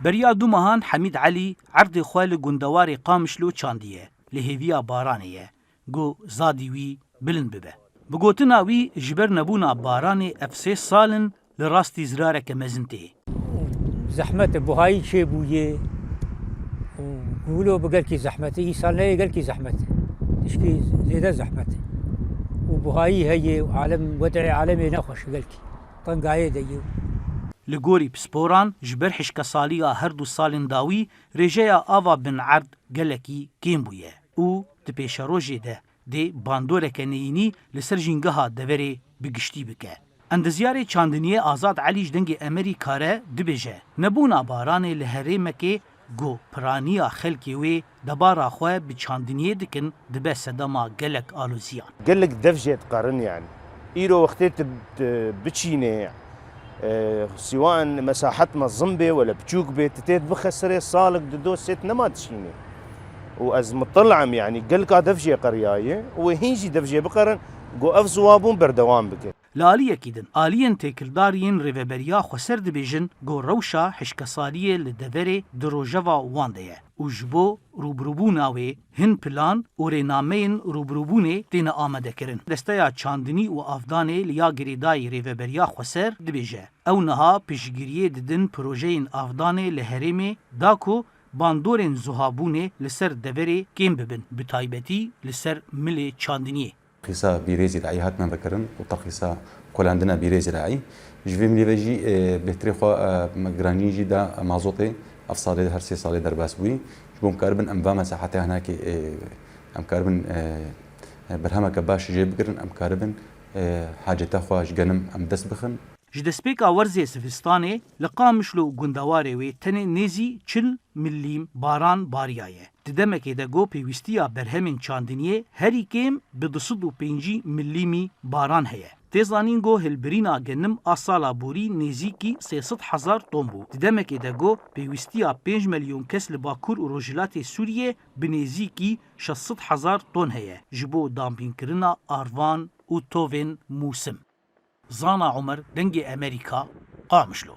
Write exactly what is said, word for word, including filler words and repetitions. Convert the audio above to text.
Beriya du mehan Hemîd Elî erdê xwe li gundewarê Qamişlo çandiye, li hêviya baranê ye, ku zadî wî bilind bibe. Bi gotina wî, ji ber nebûna baranê ev sê sal in li rastî zirareke mezin tê. Zehmet e, buhayî çêbûye û wilo bi gelkî zehmet e. Îsal neyê gelkî zehmet e. Tişkî zêde zehmet e. Û buhayî heye û alem, wedê alemê nexweş e gelkî. Tengayê de ye. Li gorî pisporan, ji ber hişkesaliya her du salên dawî, rêjeya ava bin erd gelekî kêm bûye û di pêşerojê de dê bandoreke neyînî li ser jîngeha deverê bi giştî bike. Endezyarê çandiniyê Azad Elî ji Dengê Emerîka re dibêje, nebûna baranê li herêmekê ku piraniya xelkê wê debara xwe bi çandiniyê dikin, dibe sedema gelek aloziyan. Gelek dev jê diqerin yani. Îro wextê tu, tu biçînê, e, siwan mesahet mezin bê wele biçûk bê, tu tê dibixe serê salek di do sêt nema dişînê. Û ez mutil im yani, gelka dev jê qeriyaye û wê hîn jî dev jê biqerin, ku ev ziwabûn berdewam bike. Li aliyekî din, aliyên têkildar yên Rêveberiya Xweser dibêjin ku rewşa hişkesaliyê li deverê di rojeva wan de ye û ji bo rûbirûbûna wê hin plan û rênameyên rûbirûbûnê têne amadekirin. Desteya Çandinî û Avdanê li ya girêdayî Rêveberiya Xweser dibêje, ew niha piştgiriyê didin projeyên avdanê li herêmê da ku bandorên zuhabûnê li ser deverê kêm bibin, bi taybetî li ser milê çandiniyê. Qîsa bîrê zîrayî hatine vekirin û ta qîsa qolandina bîrê zîrayî. Ji vê milî ve jî, e, bêhtirê xwe, e, me giranî jî da mazotê, ev salê her sê salê derbas bûyî. Ji bo em karibin em va mesahete hinekê, e, em karibin, e, e, berhemeke baş jê bigirin, em karibin, e, haceta xwe ji genim em dest bixin. Ji destpêka werzê zivistanê li Qamişlo û gundewarê wê tenê nêzî çil milîm baran bariyaye. Di demekê de ku pêwîstiya berhemên çandiniyê herî kêm bi du sed û pêncî milîmî baran heye. Tê zanîn ku hilbirîna genim a sala borî nêzîkî sê sed hezar ton bû. Di demekê de ku pêwîstiya pênc milyon kes li Bakur û Rojhilatê Sûriyê bi nêzîkî şeş sed hezar ton heye ji bo dambînkirina arvan û tovên mûsim. Zana Omer, Dengê Emerîka, Qamişlo.